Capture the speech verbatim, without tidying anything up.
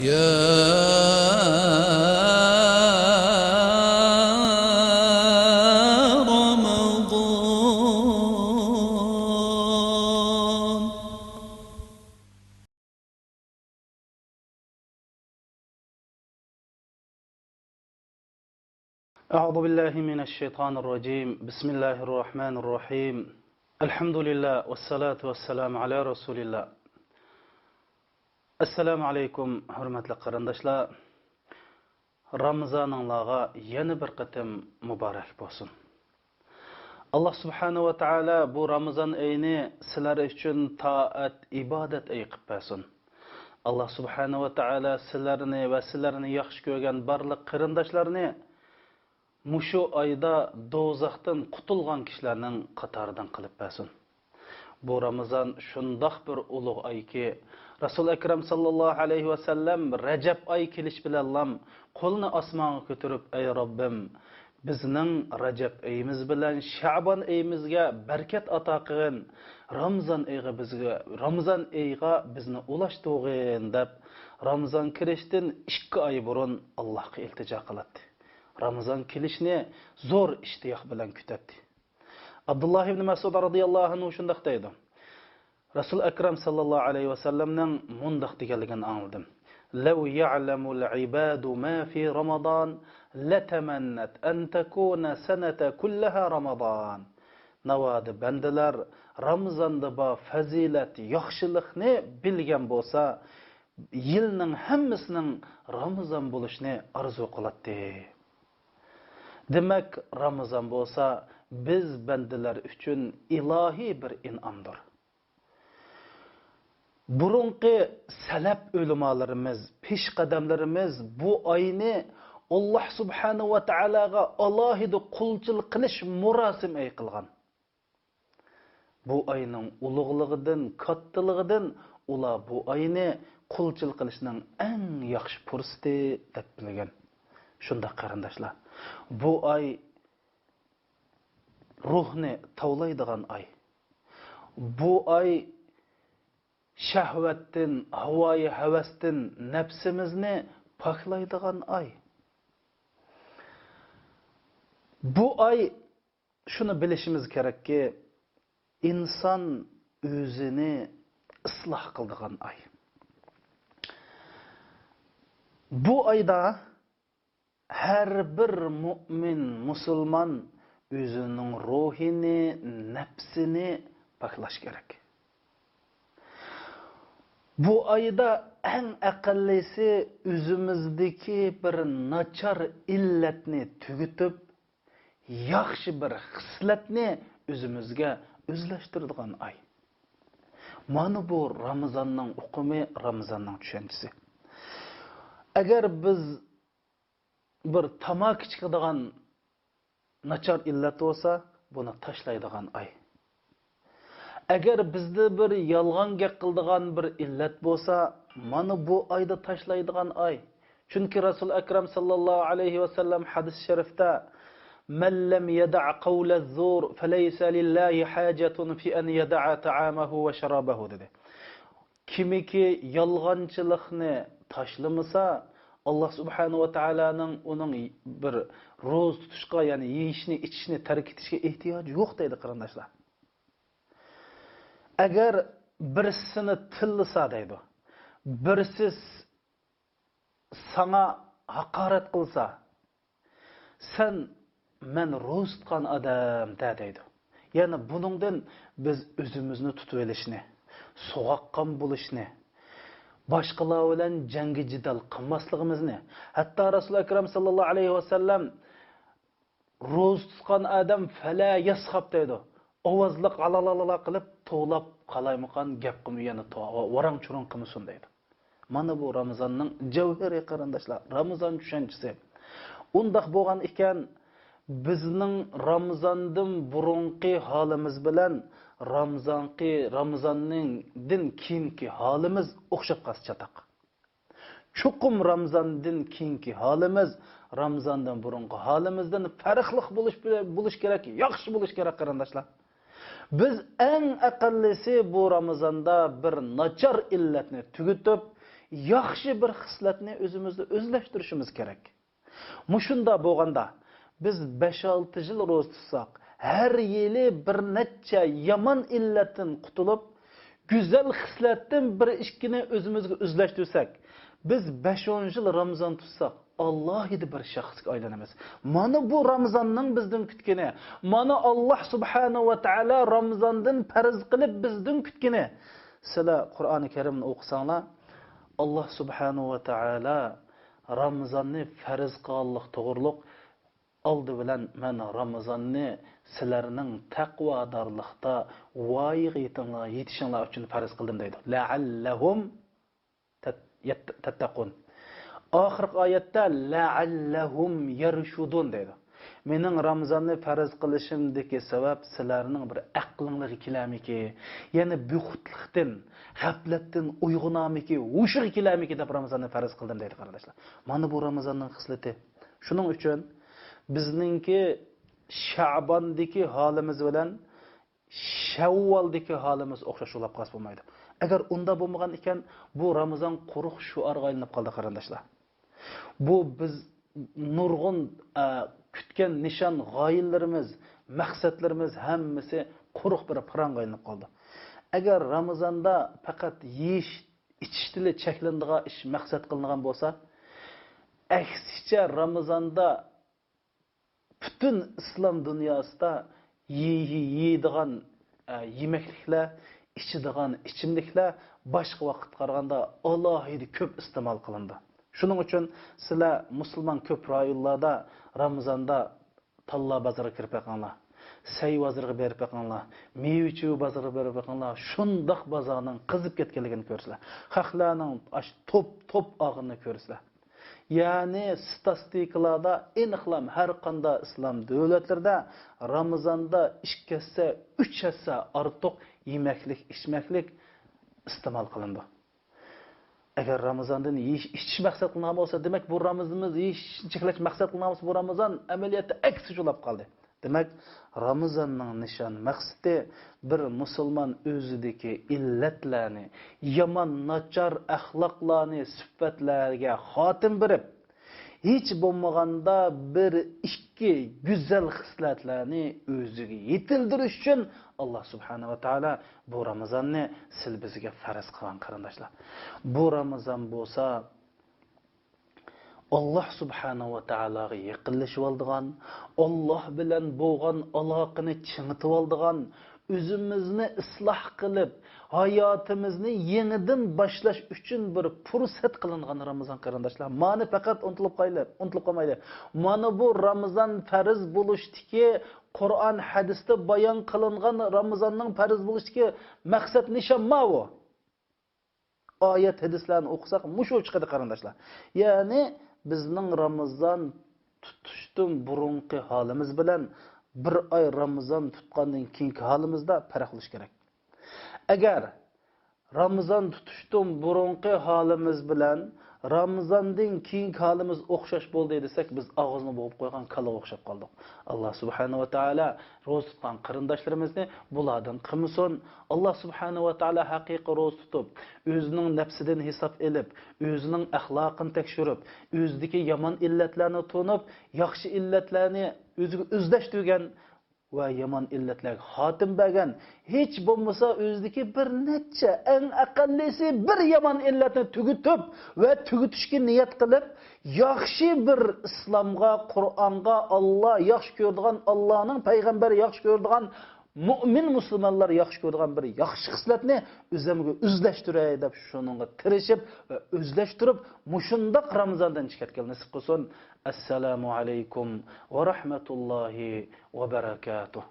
يا رمضان. أعوذ بالله من الشيطان الرجيم. بسم الله الرحمن الرحيم. الحمد لله والصلاة والسلام على رسول الله. ئەسسالامۇ ئەلەيكۇم، ھۆرمەتلىك قېرىنداشلار. رامىزانىڭلارغا يەنە بىر قېتىم مۇبارەك بولسۇن. ئاللا سۇبھانەھۇ ۋە تائالا بۇ رامىزان ئېيىنى سىلەر ئۈچۈن تائەت، ئىبادەت ئېيى قىلىپ بەرسۇن. ئاللا سۇبھانەھۇ ۋە تائالا سىلەرنى ۋە سىلەرنى ياخشى كۆرگەن بارلىق قېرىنداشلارنى مۇشۇ ئايدا دوزاختىن قۇتۇلغان كىشىلەرنىڭ قاتارىدىن قىلىپ بەرسۇن. بۇ رامىزان شۇنداق بىر ئۇلۇغ ئايكى، رەسۇل ئەكرەم ساللاللاھۇ ئەلەيھى ۋەسەللەم رەجەب ئاي كېلىش بىلەنلام قولىنى ئاسمانغا كۆتۈرۈپ، ئەي رەببىم، بىزنىڭ رەجەب ئېيىمىز بىلەن شەئبان ئېيىمىزگە بەرىكەت ئاتا قىلغىن، رامىزان ئېيىغا بىزگە، رامىزان ئېيىغا بىزنى ئۇلاشتۇرغىن دەپ، رامىزان كىرىشتىن ئىككى ئاي بۇرۇن ئاللاھقا ئىلتىجا قىلاتتى. رامىزان كېلىشنى زور ئىشتىياق بىلەن كۈتەتتى. ئابدۇللاھ ئىبنى مەسئۇد رازىياللاھۇ ئەنھۇ شۇنداق دەيدۇ، رەسۇل ئەكرەم ساللاللاھۇ ئەلەيھى ۋەسەللەمنىڭ مۇنداق دېگەنلىكىنى ئاڭلىدىم: لو يعلم العباد ما في رمضان لتمنت أن تكون سنة كلها رمضان. ناۋادا بەندىلەر رامىزاندا بار پەزىلەت، ياخشىلىقنى بىلگەن بولسا، يىلنىڭ ھەممىسىنىڭ رامىزان بولۇشىنى ئارزۇ قىلاتتى. دېمەك، رامىزان بولسا بىز بەندىلەر ئۈچۈن ئىلاھىي بىر ئىنئامدۇر. بۇرۇنقى سەلەپ ئۆلىمالىرىمىز، پېشقەدەملىرىمىز بۇ ئاينى ئاللا سۇبھانەھۇ ۋە تائالاغا ئالاھىدە قۇلچىلىق قىلىش مۇراسىم ئېيى قىلغان. بۇ ئاينىڭ ئۇلۇغلۇقىدىن، كاتتىلىقىدىن ئۇلار بۇ ئاينى قۇلچىلىق قىلىشنىڭ ئەڭ ياخشى پۇرسىتى دەپ بىلگەن. شۇنداق قېرىنداشلار، بۇ ئاي روھنى تاۋلايدىغان ئاي. بۇ ئاي شەھۋەتتىن، ھاۋايى ھەۋەستىن نەپسىمىزنى پاكلايدىغان ئاي. بۇ ئاي، شۇنى بىلىشىمىز كېرەككى، ئىنسان ئۆزىنى ئىسلاھ قىلىدىغان ئاي. بۇ ئايدا ھەر بىر مۇئمىن، مۇسۇلمان ئۆزىنىڭ روھىنى، نەپسىنى پاكلاش كېرەك. بۇ ئايدا ئەڭ ئەقەللىسى ئۆزىمىزدىكى بىر ناچار ئىللەتنى تۈگىتىپ، ياخشى بىر خىسلەتنى ئۆزىمىزگە ئۆزلەشتۈرىدىغان ئاي. مانا بۇ رامىزاننىڭ ئۇقۇمى، رامىزاننىڭ چۈشەنچىسى. ئەگەر بىز بىر تاماكا چېكىدىغان ناچار ئىللەت بولسا، بۇنى تاشلايدىغان ئاي. ئەگەر بىزدە بىر يالغان گەپ قىلىدىغان بىر ئىللەت بولسا، مانا بۇ ئايدا تاشلايدىغان ئاي. چۈنكى رەسۇل ئەكرەم ساللاللاھۇ ئەلەيھى ۋەسەللەم ھەدىس شەرىفتە، من لم يدع قول الزور فليس لله حاجة في أن يدع طعامه وشرابه دېدى. كىمكى يالغانچىلىقنى تاشلىمىسا، ئاللا سۇبھانەھۇ ۋە تائالانىڭ ئۇنىڭ بىر روزا تۇتۇشقا، يەنى يېيىشنى، ئىچىشنى تەرك ئېتىشكە ئېھتىياجى يوق دەيدۇ، قېرىنداشلار. ئەگەر بىرسىنى تىللىسا دەيدۇ، بىرسى ساڭا ھاقارەت قىلسا، سەن مەن روزا تۇتقان ئادەم دە دەيدۇ. يەنى بۇنىڭدىن بىز ئۆزىمىزنى تۇتۇۋېلىشنى، سوغۇققان بولۇشنى، باشقىلار بىلەن جەڭگى جېدەل قىلماسلىقىمىزنى، ھەتتا رەسۇل ئەكرەم ساللاللاھۇ ئەلەيھى ۋەسەللەم روزا تۇتقان ئادەم فەلا يەسخەب دەيدۇ. ئاۋازلىق ھالالاللا قىلىپ، توۋلاپ قالايمىقان گەپ قىلمىسۇن، يەنى تو-، ۋاراڭ-چۇرۇڭ قىلمىسۇن دەيدۇ. مانا بۇ رامىزاننىڭ جەۋھىرى، قېرىنداشلار، رامىزان چۈشەنچىسى. ئۇنداق بولغان ئىكەن، بىزنىڭ رامىزاندىن بۇرۇنقى ھالىمىز بىلەن رامىزانقى، رامىزاننىڭ دىن كېيىنكى ھالىمىز ئوخشاپ قالسا چاتاق. چوقۇم رامىزاندىن كېيىنكى ھالىمىز رامىزاندىن بۇرۇنقى ھالىمىزدىن پەرقلىق بولۇش، بولۇش كېرەك، ياخشى بولۇش كېرەك، قېرىنداشلار. بىز ئەڭ ئەقەللىسى بۇ رامىزاندا بىر ناچار ئىللەتنى تۈگىتىپ، ياخشى بىر خىسلەتنى ئۆزىمىزدە ئۆزلەشتۈرۈشىمىز كېرەك. مۇشۇنداق بولغاندا، بىز بەش-ئالتە يىل روزا تۇتساق، ھەر يىلى بىر نەچچە يامان ئىللەتتىن قۇتۇلۇپ، گۈزەل خىسلەتتىن بىر ئىككىنى ئۆزىمىزگە ئۆزلەشتۈرسەك، بىز بەش-ئون يىل رامىزان تۇتساق، ئالاھىدە بىر شەخسكە ئايلىنىمىز. مانا بۇ رامىزاننىڭ بىزدىن كۈتكىنى. مانا ئاللاھ سۇبھانەھۇ ۋە تائالا رامىزاندىن پەرز قىلىپ بىزدىن كۈتكىنى. سىلەر قۇرئانى كەرىمنى ئوقۇساڭلار، ئاللاھ سۇبھانەھۇ ۋە تائالا رامىزاننى پەرز قىلغانلىق توغرۇلۇق، ئالدى بىلەن مەن رامىزاننى سىلەرنىڭ تەقۋادارلىقتا ۋايىغا يېتىڭلار، يېتىشىڭلار ئۈچۈن پەرز قىلدىم دەيدۇ. لەئەللەھۇم تەت-، يەت-، تەتتەقۇن. ئاخىرقى ئايەتتە لەئەللەھۇم يەرشۇدۇن دەيدۇ. مېنىڭ رامىزاننى پەرز قىلىشىمدىكى سەۋەب سىلەرنىڭ بىر ئەقلىڭلارغا كېلەرمىكى، يەنى بىخۇدلۇقتىن، غەپلەتتىن ئويغىنارمىكى، ھوشىغا كېلەرمىكى دەپ رامىزاننى پەرز قىلدىم دەيدۇ، قېرىنداشلار. مانا بۇ رامىزاننىڭ خىسلىتى. شۇنىڭ ئۈچۈن بىزنىڭكى شەئباندىكى ھالىمىز بىلەن شەۋۋالدىكى ھالىمىز ئوخشاش بولاپ قالسا بولمايدۇ. ئەگەر ئۇنداق بولمىغان ئىكەن، بۇ رامىزان قۇرۇق شوئارغا ئايلىنىپ قالدى، قېرىنداشلار. بۇ بىز نۇرغۇن، ئە، كۈتكەن نىشان، غايىلىرىمىز، مەقسەتلىرىمىز ھەممىسى قۇرۇق بىر پاراڭغا ئايلىنىپ قالدى. ئەگەر رامىزاندا پەقەت يېيىش، ئىچىشتىلا چەكلىنىدىغان ئىش مەقسەت قىلىنغان بولسا، ئەكسىچە رامىزاندا پۈتۈن ئىسلام دۇنياسىدا يېي-، يېيىدىغان، ئە، يېمەكلىكلەر، ئىچىدىغان ئىچىملىكلەر باشقا ۋاقىتقا قارىغاندا ئالاھىدە كۆپ ئىستېمال قىلىنىدۇ. شۇنىڭ ئۈچۈن سىلەر مۇسۇلمان كۆپ رايونلاردا رامىزاندا تاللا بازىرىغا كىرىپ بېقىڭلار، سەي بازىرىغا بېرىپ بېقىڭلار، مېۋە-چېۋە بازىرىغا بېرىپ بېقىڭلار، شۇنداق بازارنىڭ قىزىپ كەتكەنلىكىنى كۆرىسىلەر. خەقلەرنىڭ ئاش توپ-توپ ئالغىنىنى كۆرىسىلەر. يەنى ستاتىستىكىلاردا ئېنىقلام ھەر قانداق ئىسلام دۆلەتلىرىدە رامىزاندا ئىككى ھەسسە، ئۈچ ھەسسە ئارتۇق يېمەكلىك، ئىچمەكلىك ئىستېمال قىلىنىدۇ. ئەگەر رامىزاندىن يېيىش، ئىچىش مەقسەت قىلىنغان بولسا، دېمەك، بۇ رامىزانىمىز يېيىش، چېكىلەش مەقسەت قىلىنغان بولسا، بۇ رامىزان ئەمەلىيەتتە ئەكسىچە بولاپ قالدى. دېمەك، رامىزاننىڭ نىشان مەقسىتى بىر مۇسۇلمان ئۆزىدىكى ئىللەتلەرنى، يامان، ناچار ئەخلاقلارنى، سۈپەتلەرگە خاتىمە بېرىپ، ھېچ بولمىغاندا بىر ئىككى گۈزەل خىسلەتلەرنى ئۆزىگە يېتىلدۈرۈش ئۈچۈن ئاللاھ سۇبھانەھۇ ۋە تائالا بۇ رامىزاننى سىلى بىزگە پەرز قىلغان، قېرىنداشلار. بۇ رامىزان بولسا ئاللاھ سۇبھانەھۇ ۋە تائالاغا يېقىنلىشىۋالىدىغان، ئاللاھ بىلەن بولغان ئالاقىنى چىڭىتىۋالىدىغان، ئۆزىمىزنى ئىسلاھ قىلىپ، ھاياتىمىزنى يېڭىدىن باشلاش ئۈچۈن بىر پۇرسەت قىلىنغان رامىزان، قېرىنداشلار. مانى پەقەت ئۇنتۇلۇپ قايلى-، ئۇنتۇلۇپ قالمايلى. مانا بۇ رامىزان پەرز بولۇشتىكى، قۇرئان، ھەدىستە بايان قىلىنغان رامىزاننىڭ پەرز بولۇشتىكى مەقسەت نىشان ماۋۇ. ئايەت، ھەدىسلەرنى ئوقۇساق، مۇشۇ چىقىدۇ، قېرىنداشلار. يەنى بىزنىڭ رامىزان تۇتۇشتىن بۇرۇنقى ھالىمىز بىلەن بىر ئاي رامىزان تۇتقاندىن كېيىنكى ھالىمىزدا پەرق قىلىش كېرەك. ئەگەر رامىزان تۇتۇشتىن بۇرۇنقى ھالىمىز بىلەن رامىزاندىن كېيىنكى ھالىمىز ئوخشاش بولدى دېسەك، بىز ئاغزىنى بوغۇپ قويغان كالىغا ئوخشاپ قالدۇق. ئاللاھ سۇبھانەھۇ ۋە تائالا روزا تۇتقان قېرىنداشلىرىمىزنى بۇلاردىن قىلمىسۇن. ئاللاھ سۇبھانەھۇ ۋە تائالا ھەقىقىي روزا تۇتۇپ، ئۆزىنىڭ نەپسىدىن ھېساب ئېلىپ، ئۆزىنىڭ ئەخلاقىنى تەكشۈرۈپ، ئۆزىدىكى يامان ئىللەتلەرنى تونۇپ، ياخشى ئىللەتلەرنى ئۆزىگە ئۆزلەشتۈرگەن ۋە يامان ئىللەتلەرگە خاتىمە بەرگەن، ھېچ بولمىسا ئۆزىدىكى بىر نەچچە، ئەڭ ئەقەللىسى بىر يامان ئىللەتنى تۈگىتىپ ۋە تۈگىتىشكە نىيەت قىلىپ، ياخشى بىر ئىسلامغا، قۇرئانغا، ئاللا ياخشى كۆرىدىغان، ئاللانىڭ پەيغەمبىرى ياخشى كۆرىدىغان، مۆمىن مۇسۇلمانلار ياخشى كۆرىدىغان بىر ياخشى خىسلەتنى ئۆزۈمگە ئۆزلەشتۈرەي دەپ شۇنىڭغا تىرىشىپ ۋە ئۆزلەشتۈرۈپ، مۇشۇنداق رامىزاندىن چىقىۋەتكىلى نېسىپ قىلسۇن. ئەسسالامۇ ئەلەيكۇم ۋە رەھمەتۇللاھى ۋە بەرەكاتۇھ.